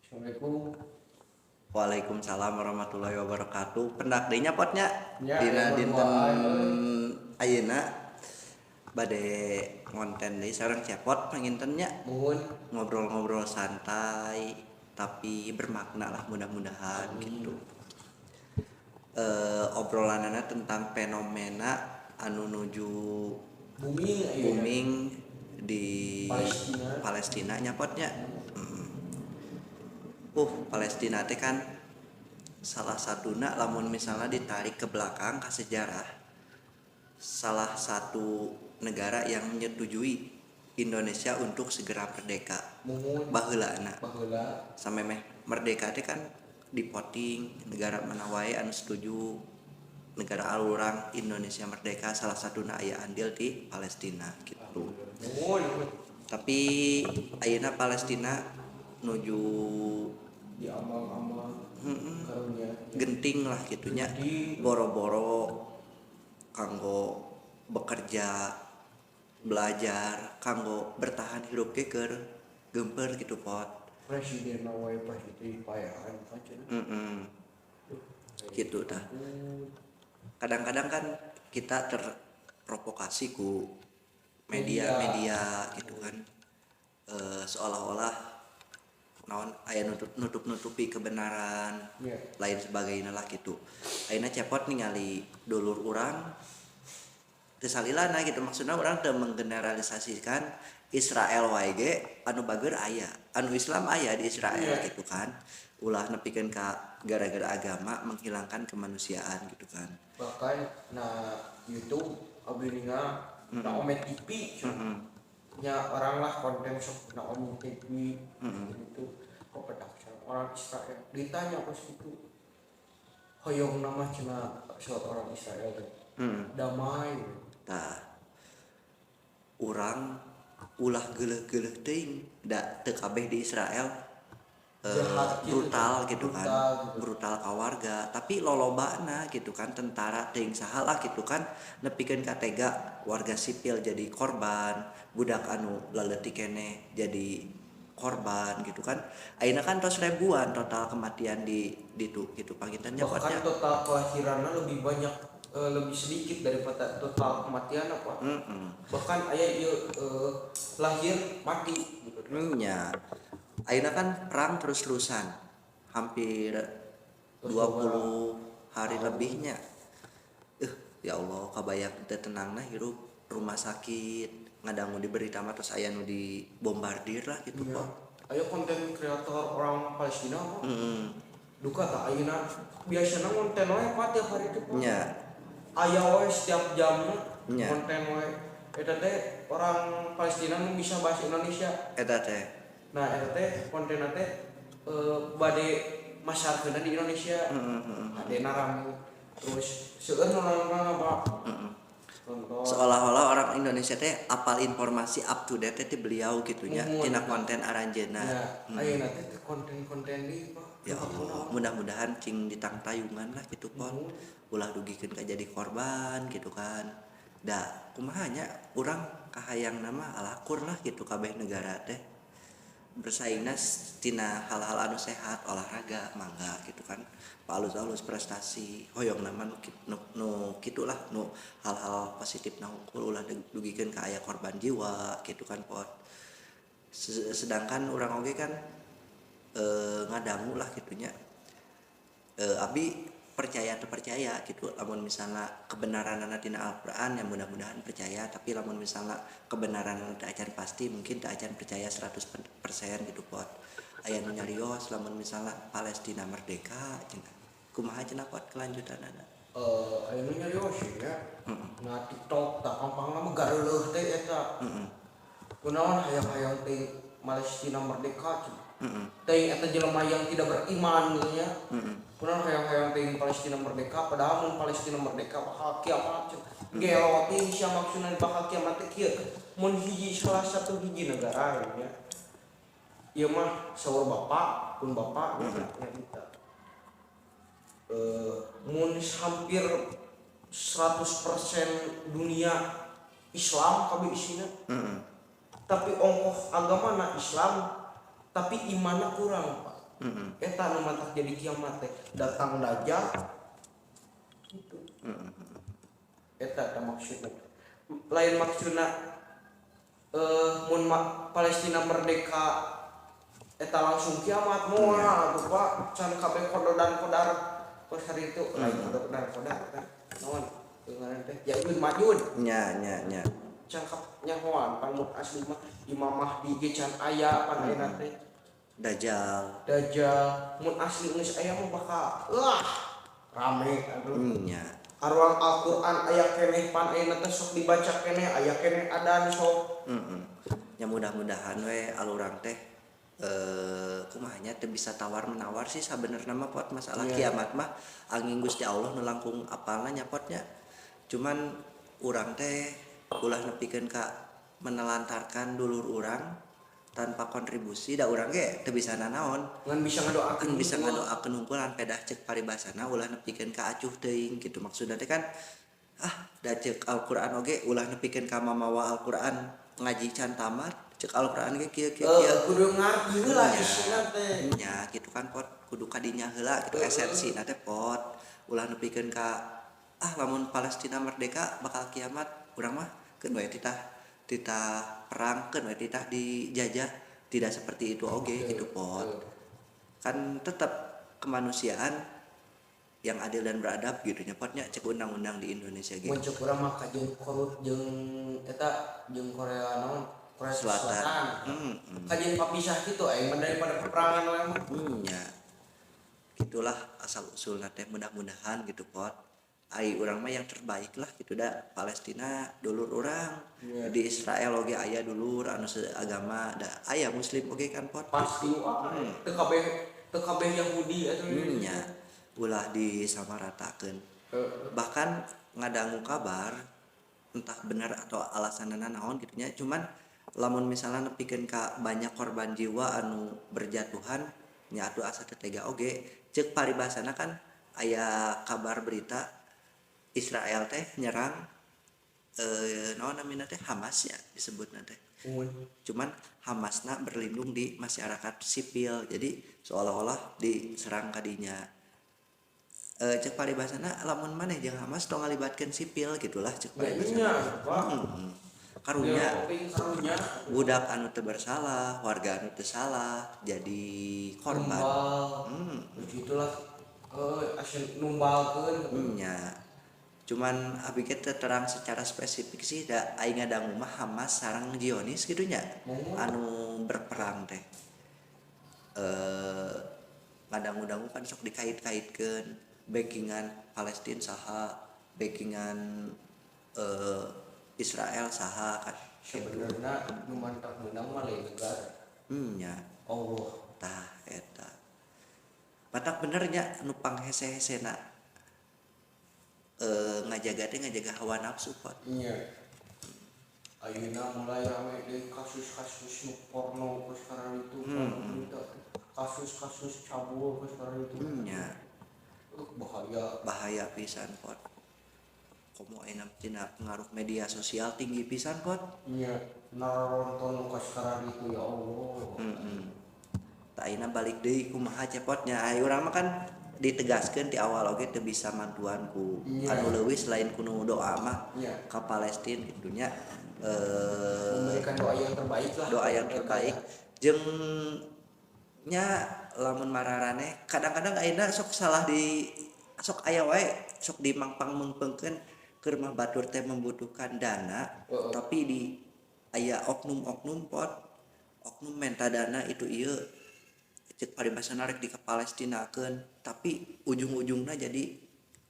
Assalamualaikum. Waalaikumsalam warahmatullahi wabarakatuh. Pendak deui nya, Pot, nya. Ya, Dina emang dinten wae. Ayeuna bade ngonten deui sareng Cepot panginten nya. Muhun. Ngobrol-ngobrol santai tapi bermakna lah, mudah-mudahan gitu. Obrolanana tentang fenomena anu nuju booming ayeuna. Booming di Palestina. Palestina nya, Pot, nya. Palestina teh kan salah satuna, lamun misalnya ditarik ke belakang ke sejarah, salah satu negara yang menyetujui Indonesia untuk segera merdeka. Muhun. Baheulana. Baheula. Sampai meh merdeka teh kan dipoting negara mana wae anu setuju negara urang Indonesia merdeka, salah satuna aya andil di Palestina gitu. Muhun. Tapi ayeuna Palestina nuju di ambang-ambang karunya. Genting lah gitunya. Genting. Boro-boro kanggo bekerja, belajar, kanggo bertahan hidup ge keur geumpeur gitu, Pot. Presiden wae pasti dipayahan kan cenah. Gitu tah. Kadang-kadang kan kita terprovokasi ku media-media gitu kan, seolah-olah naon aya nutup-nutupi kebenaran lain sebagainya lah gitu. Ayeuna Cepot ningali dulur urang teu salilana gitu, maksudnya urang teu menggeneralisasikan Israel wae ge anu bager aya, anu Islam aya di Israel gitu kan. Ulah nepikeun ka gara-gara agama menghilangkan kemanusiaan gitu kan. Bahkan na YouTube abdi ningal na Ome TV nya, orang lah konten sok na Ome TV gitu, kepedak orang Israel ditanya pas itu, hoyong nama cenah seorang Israel teh damai. Tah, urang ulah geuleuh-geuleuh teuing da teu kabeh di Israel jahat gitu. Brutal gitu kan. Brutal gitu. Brutal ka warga, tapi lolobana gitu kan, tentara teuing saha lah gitu kan, nepikeun ka tega warga sipil jadi korban, budak anu leutik keneh jadi korban gitu kan. Ayeuna kan tos ribuan total kematian di ditu gitu, panginten nya. Bahkan Potnya. Total kelahirannya lebih banyak, lebih sedikit daripada total kematian apa. Bahkan aya ieu, lahir mati gitu. Nya. Ayeuna kan perang terus-terusan hampir Terus 20 hari lebihnya. Ya Allah, kabayang teu tenangna hirup, rumah sakit ngadangu di berita mah terus aya nu dibombardir lah gitu. Iya. Kok. Ayo, konten kreator orang Palestina apa? Duka tak ayeuna biasanya konten wae, Pak, tiap hari itu, Pak. Aya wae setiap jamnya konten wae. Eta teh orang Palestina nu bisa bahasa Indonesia. Eta teh. Nah, eta teh konten teh bade masarkeun di Indonesia. Hadena rame. Terus seueur nu nonton, Pak. Nonton. Seolah-olah orang Indonesia teh apal informasi up to date teh beliau gitu nya tina konten aranjeuna. Ya, ayeuna teh konten-konten di, Pak. Ya Allah, mudah-mudahan cing ditangtayungan lah gitu, Pon. Ulah dugikeun ka jadi korban gitu kan. Da kumaha nya, urang kahayang nama alakur lah gitu, kabeh negara teh bersaingna tina hal-hal anu sehat, olahraga mangga gitu kan, alus-alus prestasi, hoyong nama nu, nu kitulah, nu hal-hal positif na hungkul, ulah dugikeun ka aya korban jiwa gitu kan, Pot. Sedangkan urang oge kan ngadangu lah gitunya, abi percaya atau percaya gitu, lamun misalnya kebenaran tina Al-Qur'an ya mudah-mudahan percaya, tapi lamun misalnya kebenaran teu acan pasti, mungkin teu acan percaya 100% gitu, Pot. Aya nu nyarios lamun misalnya Palestina merdeka cenah, kumaha cenah, Pot, kelanjutanana? Eh, aya nu nyarios ya. Nah, TikTok tak gampang mah gareuleuh teh eta. Kunaon hayang-hayang teh Palestina merdeka cenah. Teh eta jelema yang tidak beriman gitu nya. Kunaon hayang-hayang teh Palestina merdeka, padahal mun Palestina merdeka bakal kiamat cenah. Gelo teh sia, maksudna bakal kiamat teh kieu. Mun hiji salah satu hiji negara ya nya. Ieu mah saur bapak pun bapak nya nyarita. Mun hampir 100% dunia Islam kabeh isina. Tapi ongkoh agama na Islam tapi imanna kurang, Pak. Eta nu mantak jadi kiamat teh datang dajjal gitu. Eta teh maksudna. Lain maksudna mun Palestina merdeka eta langsung kiamat moal atuh Pak, can kabeh kodo dan kodar kos hari itu lain kodo dan kodar kan naon ngaran teh Ya'juj Ma'juj nya nya nya can nyahoan pan mun asli mah Imam Mahdi ge can aya pan ayeuna teh Dajjal mun asli geus aya mah bakal wah rame atuh nya arwang Al-Qur'an aya keneh pan ayeuna teh sok dibaca keneh aya keneh adan sok nya mudah-mudahan we alurang teh kumaha nya teu bisa tawar menawar sih sabenerna mah pot masalah kiamat mah angin Gusti Allah nu langkung apalna nya potnya cuman urang teh ulah nepikeun ka menelantarkan dulur urang tanpa kontribusi da urang ge teu bisa nanaon ngan bisa ngadoakeun bisa ngadoakeun hungkulan pedah ceuk paribasana ulah nepikeun ka acuh teuing kitu maksudna teh kan da ceuk Al-Qur'an oge ulah nepikeun ka mamawa Al-Qur'an ngaji can tamat cek Al-Qur'an ge kieu kieu kieu kudu ngarti heula isina teh nya kitu kan pot kudu kadinya heula kitu esensina teh pot ulah nepikeun ka lamun Palestina merdeka bakal kiamat urang mah keun we titah perang keun we titah dijajah tidak seperti itu oge gitu pot kan tetap kemanusiaan yang adil dan beradab gitu nya potnya cek undang-undang di Indonesia gitu mun cek urang mah ka jeung korut jeung eta jeung Korea naon Korea Selatan. Kajian papisah gitu aing mah daripada peperangan we mah. Nya. Gitulah asal usulna teh mudah-mudahan gitu pot. Ai urang mah yang terbaik lah gitu da Palestina dulur urang. Yeah. Di Israel oge aya dulur anu seagama da aya muslim oge kan pot. Pasti teu kabeh Yahudi atuh nya. Ulah disamaratakeun. Bahkan ngadangu kabar entah benar atau alasanna naon gitu nya cuman lamun misalnya nepikeun ka banyak korban jiwa anu berjatuhan nya atuh asa teu tega oge ceuk paribasana kan aya kabar berita Israel teh nyerang naon namina teh Hamas ya disebutna teh cuman Hamasna berlindung di masyarakat sipil jadi seolah-olah diserang kadinya ceuk paribasana lamun maneh jeung Hamas tong ngalibatkeun sipil gitulah ceuk paribasana karunya budak anu teu bersalah warga anu teu salah jadi korban begitulah asa numbalkeun nya cuman abi ge teu terang secara spesifik sih da aing ngadangu mah Hamas sareng Zionis kitu nya anu berperang teh ngadangu-dangu kan sok dikait-kaitkeun backingan Palestina saha backingan Israel saha kan sebenarnya nu mantap menang mah lain negara nya Allah tah eta matak bener nya nu panghese-hesena ngajaga teh ngajaga hawa nafsu pot nya ayeuna mulai rame deui kasus-kasus nu porno geus karena itu kasus-kasus cabul geus karena itu nya bahaya bahaya pisan pot komo enak tina pengaruh media sosial tinggi pisan pot nya naronton kasaran itu ya Allah tah ayeuna balik deui kumaha cepotnya ai urang mah kan ditegaskeun di awal oge teu bisa mantuan ku anu leuwih selain ku nu doa mah ka Palestina kitu nya memberikan doa yang terbaik lah doa yang terbaik jeung nya lamun mararaneh kadang-kadang ayeuna sok salah di sok aya wae sok dimangpang-mengpengkeun keur mah batur teh membutuhkan dana tapi di aya oknum-oknum pot oknum menta dana itu ieu ceuk paribasana rek di ka Palestinakeun tapi ujung-ujungna jadi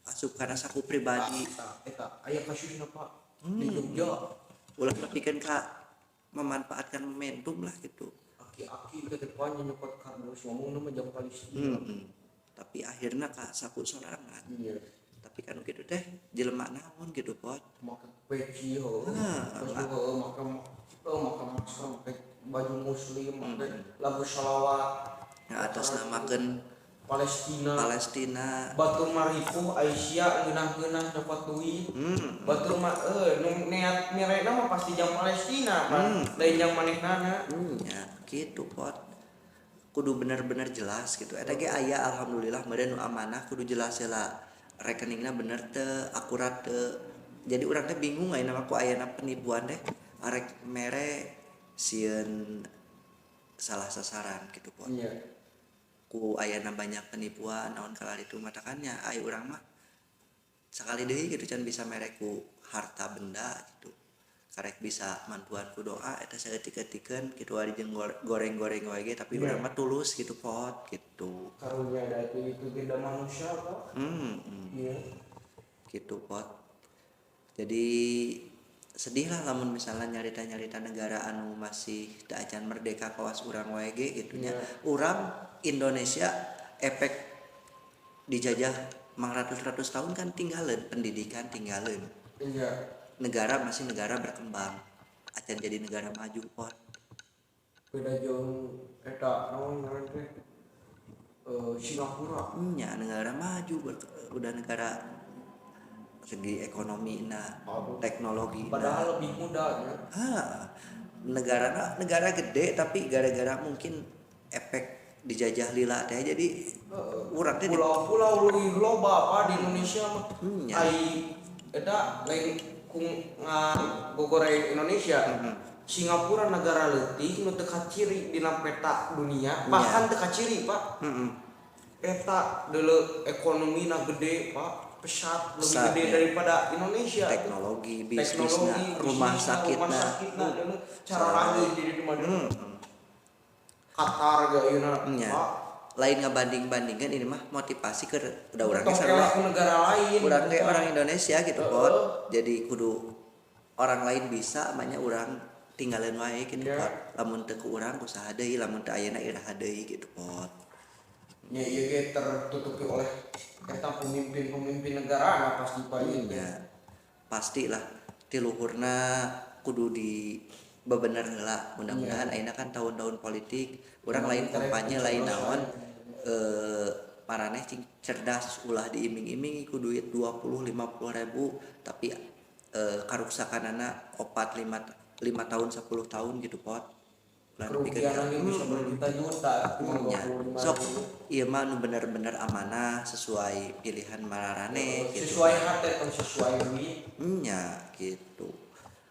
asup kana saku pribadi eta aya kasusna Pak di Jogja ulah nepikeun ka memanfaatkan momentum lah gitu aki-aki ke depan nyokot kardus ngomong mah jang Palestina tapi akhirna ka saku sorangan iya tapi kan gitu teh jelema naon gitu pot make peci heuh terus heuh make masker make baju muslim make lagu shalawat nah, atas namakeun Palestina batur maripuh Aisyah ngeunah-ngeunah dapat duit batur mah nu niat mirena mah pasti jang Palestina pan lain jang manehnana nya kitu pot Kudu bener-bener jelas gitu. Eta ge aya alhamdulillah meureun nu amanah kudu jelas heula rekeningna bener teu, akurat teu. Jadi urang teh bingung ayeuna mah ku ayana penipuan teh arek mere sieun salah sasaran gitu pon. Iya. Ku ayana banyak penipuan naon kalar itu matakannya ai urang mah sakali deui gitu can bisa mere ku harta benda gitu. Karek bisa mantuan ku doa eta saeutik-eutikeun kitu ari jeung goreng-goreng wae ge tapi urang mah tulus gitu pot gitu. Karunya da itu beda manusia Pak. Iya. Gitu pot. Jadi sedih lah lamun misalnya nyarita-nyarita negara anu masih teu acan merdeka kawas urang wae ge gitu nya. Urang Indonesia efek dijajah mangratus-ratus tahun kan tinggalin pendidikan tinggalin. Iya. Negara masih negara berkembang acan jadi negara maju pot. Beda jauh eta naon ngaran teh Singapura. Nya negara maju udah negara segi ekonomi na teknologi padahal lebih muda ya. Negara gede tapi gara-gara mungkin efek dijajah lila teh jadi urang teh pulau-pulau leuwih loba apa di Indonesia mah. Ai eta lain kung ngagogoreng Indonesia. Singapura negara leutik nu teu kaciri dina peta dunia bahkan teu kaciri Pak. Eta deuleu ekonomina gede Pak, pesat lebih gede ya. Daripada Indonesia. Teknologi, bisnisna, rumah sakitna, cara lanjut jadi di mana? Qatar ge ayeuna Pak. Lain ngabanding-bandingkan ini mah motivasi ke udah urang ge negara lain. Urang ge orang Indonesia gitu pot. Jadi kudu orang lain bisa manya urang tinggalin wae gitu pot. Lamun teu ku urang kusaha deui, lamun teu ayeuna iraha deui gitu pot. Ya ieu ge tertutupi oleh eta pemimpin-pemimpin negara nah pasti Pak ieu. Ya, pastilah tiluhurna kudu di bebener heula. Mudah-mudahan ayeuna kan tahun-tahun politik, urang lain kampanye lain naon maraneh cing cerdas ulah diiming-imingi ku duit 20 50 ribu tapi karuksakanana 4 5 5 tahun 10 tahun gitu pot. Kerugian bisa berjuta-juta. Sok ieu mah nu bener-bener amanah sesuai pilihan mararane gitu. Sesuai hati atau sesuai duit. Nya gitu.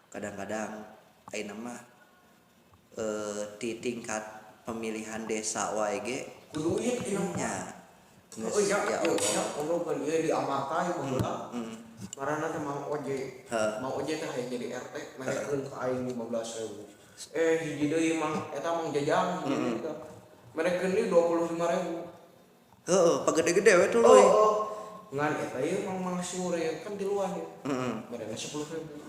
Kadang-kadang ayeuna mah di tingkat pemilihan desa wae ge kudu duit nya. Oh iya, ya Allah kan ieu di Amarta ieu baheula. Marana teh Mang Oje. Mang Oje teh hayang jadi RT merekeun ka aing 15.000. Hiji deui Mang eta Mang Jajang hiji deui. Merekeun deui 25.000. Heeh, pagede-gede we tuluy. Heeh. Ngan eta ieu Mang Mansur ya kan tiluan ya. Heeh. Mereka 10.000.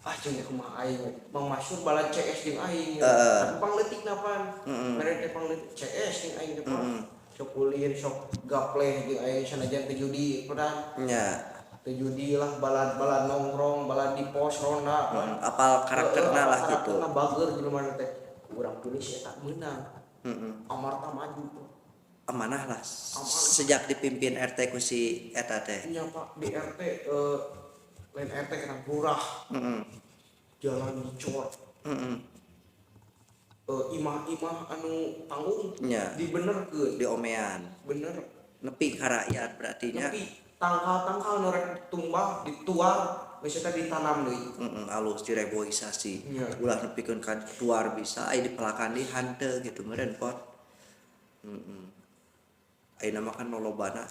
Ah jeung kumaha aing. Mang Mansur balad CS jeung aing. Tapi pangleutik napan. Mereka teh pangleutik CS jeung aing teh. Sok ulin, sok gapleh jeung aing sanajan teu judi pedan. Nya. Teu judi lah balad-balad nongkrong, balad di pos ronda. Apal karakterna lah gitu. Karakterna bager jelema teh. Urang pilih si eta meunang. Amarta maju. Amanah lah. Sejak dipimpin RT ku si eta teh. Nya Pak, di RT lain RT kena lurah. Jalan dicor. Imah-imah anu tanggung dibenerkeun, diomean. Bener. Nepi ka rakyat berarti nya. Nepi tangkal-tangkal nu rek tumbah dituar geus eta ditanam deui. Alus direboisasi. Ulah nepikeun ka tuar bisa aya dipelakan di hanteu gitu meureun pot. Ayeuna mah kan lolobana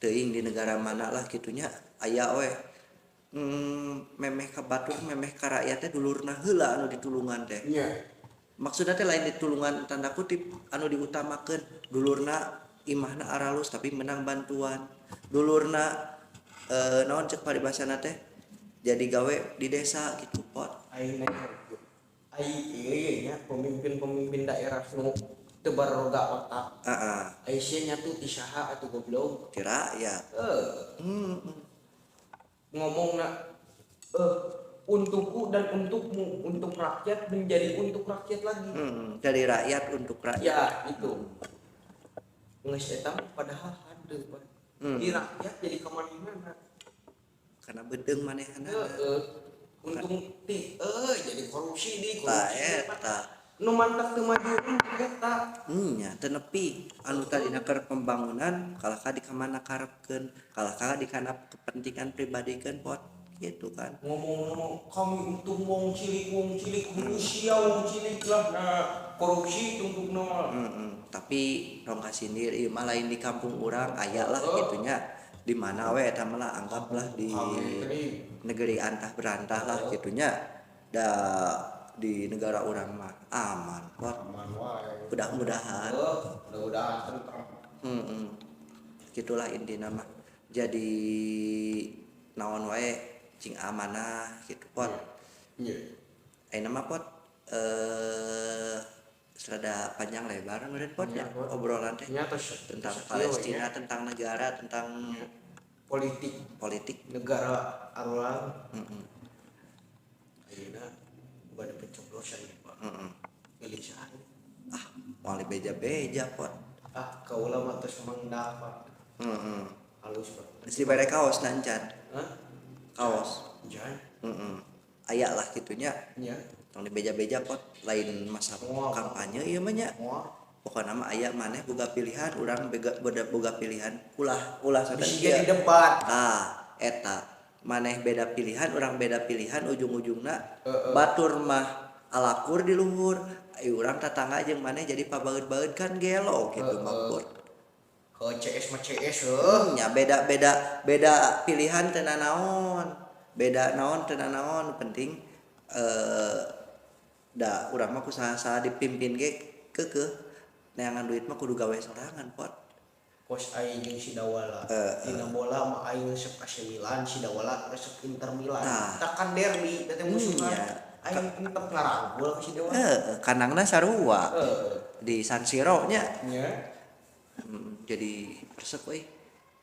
teuing di negara mana lah kitunya aya we. Memeh ka batur memeh ka rakyat teh dulurna heula anu ditulungan teh. Nya. Maksudna teh lain ditulungan tanda kutip anu diutamakeun dulurna imahna aralus tapi menang bantuan. Dulurna naon cek paribasana teh jadi gawe di desa gitu pot. Aing nanya ai ieu nya pemimpin-pemimpin daerah nu teu baroga otak. Heeh. Ai sia nyatu ti saha atuh goblok? Ti rakyat. Ngomongna untukku dan untukmu, untuk rakyat menjadi untuk rakyat lagi. Dari rakyat untuk rakyat. Ya, itu. Geus eta padahal hade, Pak. Di rakyat jadi kamanehna. Karena bedeung manehna. Heeh. Untung ti jadi korupsi di korupsi. Eta. Nu mantak teu maju eta. Nya teu nepi anu tadina keur pembangunan kalah ka di kamana karepkeun, kalah ka di kana kepentingan pribadikeun pot gitu kan. Ngomong-ngomong kami untuk wong cilik Rusia wong cilik lah, nah korupsi tungtungna mah. Tapi tong kasindir ieu mah lain di kampung urang aya lah gitunya. Di mana we eta mah lah, anggaplah di negeri antah berantah lah gitunya. Da di negara urang mah aman pot. Aman wae. Mudah-mudahan. Mudah-mudahan tentram. Gitulah intina mah. Jadi naon wae cing amanah gitu pot. Iya. Ayeuna mah pot serada panjang lebar meureun pot ya, obrolan teh tentang Palestina, tentang negara, tentang politik negara arulang. Ayeuna bade pencoblosan ya, Pak. Pilih saha? Ah, moal beja-beja pot. Ah, kaula mah tos mangdak, Pak. Halus, Pak. Geus dibere kaos na encan. Hah? Kaos. Encan. Aya lah kitunya. Nya. Tong dibeja-beja pot lain masa kampanye ieu mah nya. Pokona mah aya maneh boga pilihan, urang boga pilihan. Ulah ulah bisa jadi debat. Tah, eta maneh beda pilihan, urang beda pilihan, ujung-ujungna batur mah alakur di luhur. Ai urang tatangga jeung maneh jadi pabaeud-baeud kan gelo gitu mah pot. Ke CS mah CS heuh. Nya beda-beda beda pilihan teu nanaon. Beda naon teu nanaon, penting da urang mah kusaha-saha dipimpin ge keukeuh neangan duit mah kudu gawe sorangan pot. Kos aing jeung si Dawala. Dina bola mah aing resep AC Milan, si Dawala resep Inter Milan. Takkan derby teh musuhan. Aing tetep ngarangkul ka si Dawala. Heeh, kandangna sarua. Di San Siro nya. Nya. Jadi resep euy.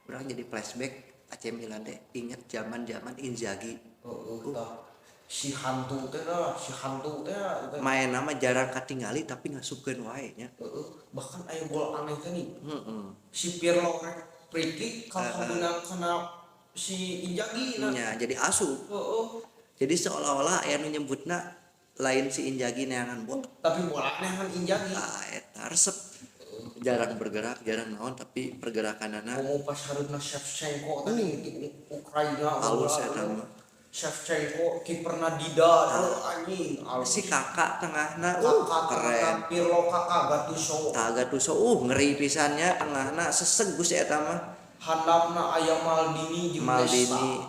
Urang jadi flashback AC Milan teh inget zaman-zaman Inzaghi. Heeh, tah. Si hantu teh lah, si hantu teh main nama jarang katingali tapi ngasupkeun wae nya. Heeh, bahkan aya gol aneh teh nih. Si Pirlo rek free kick kabeunang kana si Inzaghi nah. Nya, jadi asup. Heeh. Jadi seolah-olah aya nu nyebutna lain si Inzaghi neangan bola, tapi bola neangan Inzaghi. Tah eta resep. Jarang bergerak, jarang naon tapi pergerakanana. Ngomong pas harusna Shevchenko tadi di Ukraina halus eta mah. Shevchenko kiperna Dida anjing si kakak tengahna keren. Pirlo kakak Gattuso. Tah Gattuso ngeri pisannya tengahna seseg geus eta mah. Handapna aya Maldini jeung Maldini.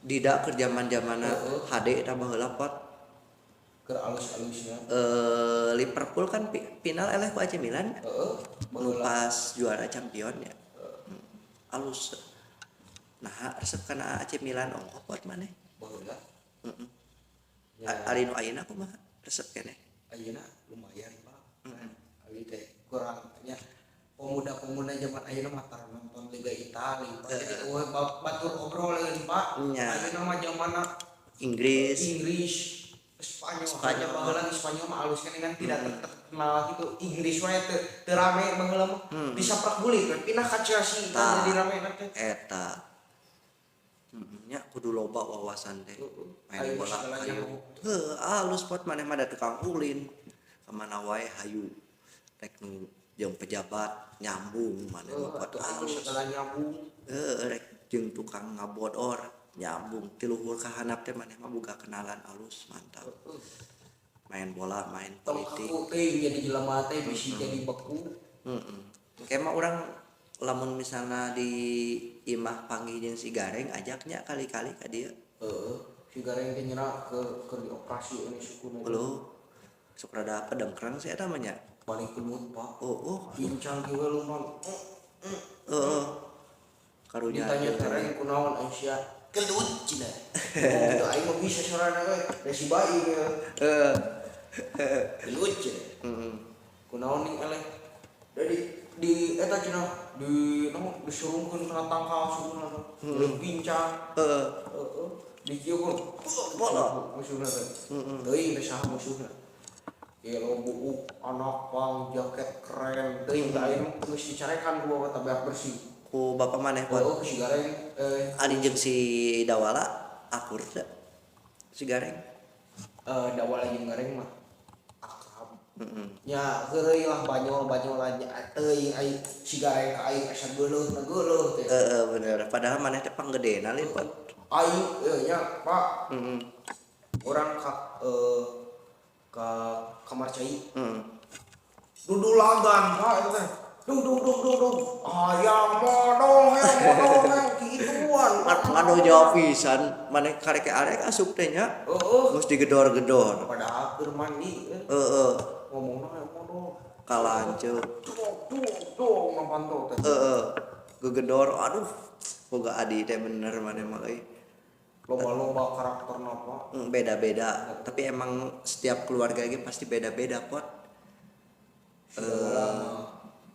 Dida keur zaman-zamanna HD eta baheula pot. Keur alus-alusna. Liverpool kan final eleh ku AC Milan. Heeh. Nu pas juara champion ya. Alus. Nah, resep kana AC Milan ongkoh pot maneh. Baheula. Heeh. Ari nu ayeuna kumaha resep keneh? Ayeuna lumayan, Pak. Ari teh kurang nya pemuda-pemuda zaman ayeuna mah tara nonton Liga Italia, Pak. Jadi eueuh batur obroleun, Pak. Ayeuna mah zamanna Inggris, Spanyol. Baheula Spanyol mah alus kan dengan tidak terkenal gitu. Inggris wae teu rame baheula mah. Disaprak gulit we pindah ka Chelsea jadi rame teh. Eta. Nya kudu loba wawasan teh. Main bola hayu. Heuh, alus pot maneh mah da tukang ulin. Ka mana wae hayu. Rek nu jeung pejabat nyambung maneh mah pot alus. Segala nyambung. Heuh, rek jeung tukang ngabodor nyambung. Ti luhur ka handap teh maneh mah boga kenalan alus mantap. Main bola, main politik. Tong teh jadi jelema teh bisi jadi beku. Heeh. Engke mah urang lamun misalna di imah panggih jeung si Gareng ajaknya kali-kali ka dieu. Heeh, si Gareng teh nyerah ke dioperasi ini sukuna. Heuh. Sok rada pedengkrang sih eta mah nya. Balik gelut, Pak. Oh. Pincang ge we lumang. Heeh. Karunya ditanya Gareng kunaon Aisyah. Gelut cenah. Gitu aing mah bisa sorana we, da si bayi ge. Heeh. Gelut cenah. Heeh. Kunaon ning eleh. Jadi di eta cenah di naon disurungkeun kana tangkal sukuna teh. Pincang. Heeh. Heeh. Di kieu kun bola musuhna teh. Teuing teh saha musuhna. Gelo buuk anak pang jaket keren teuing teh aing geus dicarekan ku bapak teh bersih. Ku bapak maneh pot. Oh, si Gareng ari jeung si Dawala akur teh. Si Gareng. Dawala jeung Gareng mah akrab. Nya heureuy lah banyol-banyolan nya teuing ai siga ka aing asa geuleuh na geuleuh teh. Heeh bener, padahal maneh teh panggedena lain Pot. Aing nya Pak. Urang ka kamar cai. Dudulagan Pak eta teh. Dung dung dung dung dung. Hayang modol hayang modol gituan. Ngadu jawab pisan maneh karek arek asup teh nya. Heeh. Geus digedor-gedor. Padahal keur mandi. Heeh. Ngomongna hayang modol. Kalanceuk. Dung dung dung ngapanto teh. Heeh. Gegedor aduh. Boga adi teh bener maneh mah euy. Loba-loba karakterna Pak. Beda-beda, tapi emang setiap keluarga ge pasti beda-beda Pot.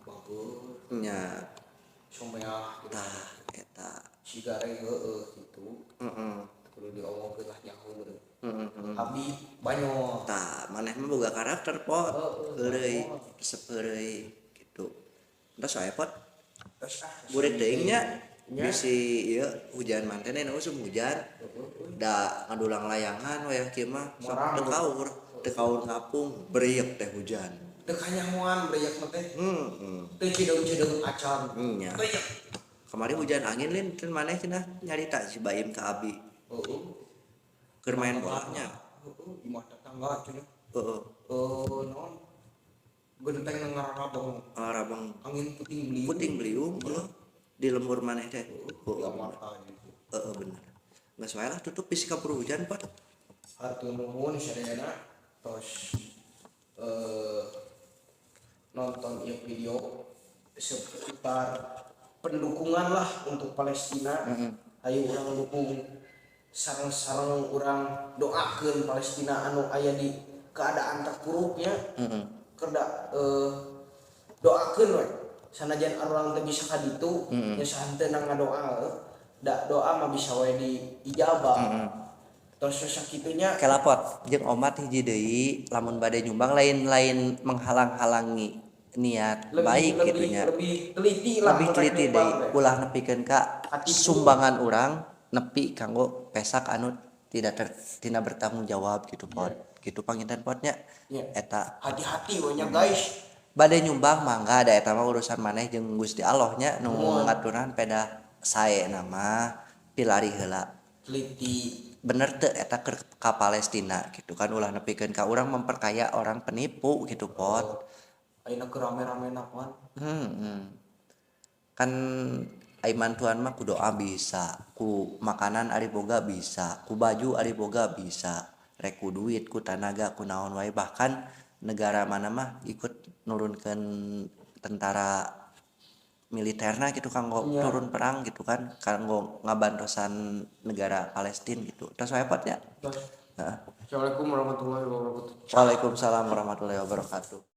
Bagus. Nya Someah gitu. Tah eta. Sigare heueuh kitu. Heeh. Kudu diomongkeun lah nyaho meureun. Heeh. Abi banyol. Tah maneh mah boga karakter Pot. Heureuy, resep heureuy gitu. Entos wae Pot. Burit teuing nya. Bisi ieu hujan mantene usum hujan. Da ngadulang layangan wayah kieu mah sok teu kaur ngapung beriek teh hujan. Teu kanyahoan beriek mah teh. Heeh. Teu cideung-cideung acan. Nya. Beriek. Kamari hujan angin lin teu maneh cenah nyarita si Baim ka abi. Heeh. Keur main bola nya. Heeh, imah tetangga cenah. Heeh. Naon? Genteng ngarabeng. Ngarabeng. Angin puting beliung. Puting beliung heuh. Di lembur maneh teh. Heeh, gitu. Heeh bener. Geus wae lah tutup bisi kaburu hujan Pot. Hatur nuhun sadayana tos nonton ieu video seputar pendukungan lah untuk Palestina. Ayo urang dukung sareng-sareng urang doakeun Palestina anu aya di keadaan terpuruknya. Kerda doakeun we. Sanajan urang teu bisa ka ditu nya sahanteuna ngadoa. Da doa mah bisa we diijabah. Tos sakitunya kelapot jeung omat hiji deui lamun bade nyumbang lain-lain menghalang-halangi niat lebih, baik lebih, gitunya. Lebih teliti lah, lebih teliti deui ulah nepikeun ka sumbangan urang nepi kanggo pesak anu tidak bertanggung jawab gitu Pot. Gitu panginten Potnya. Eta hati-hati we nya guys. Bade nyumbang mangga da eta mah urusan maneh jeung Gusti Allah nya nu ngaturan pedah sae nama pilari heula. Teliti. Bener teu eta keur ka Palestina gitu kan ulah nepikeun ka urang memperkaya orang penipu gitu Pot. Ayeuna keur rame-ramena pan. Kan ai mantuan mah ku doa bisa, ku makanan ari boga bisa, ku baju ari boga bisa, rek ku duit, ku tanaga, ku naon wae, bahkan negara mana mah ikut nurunkeun tentara militerna gitu kanggo turun perang gitu kan kanggo ngabantosan negara Palestina gitu. Terus wae Pot ya. Assalamualaikum warahmatullahi wabarakatuh. Waalaikumsalam warahmatullahi wabarakatuh.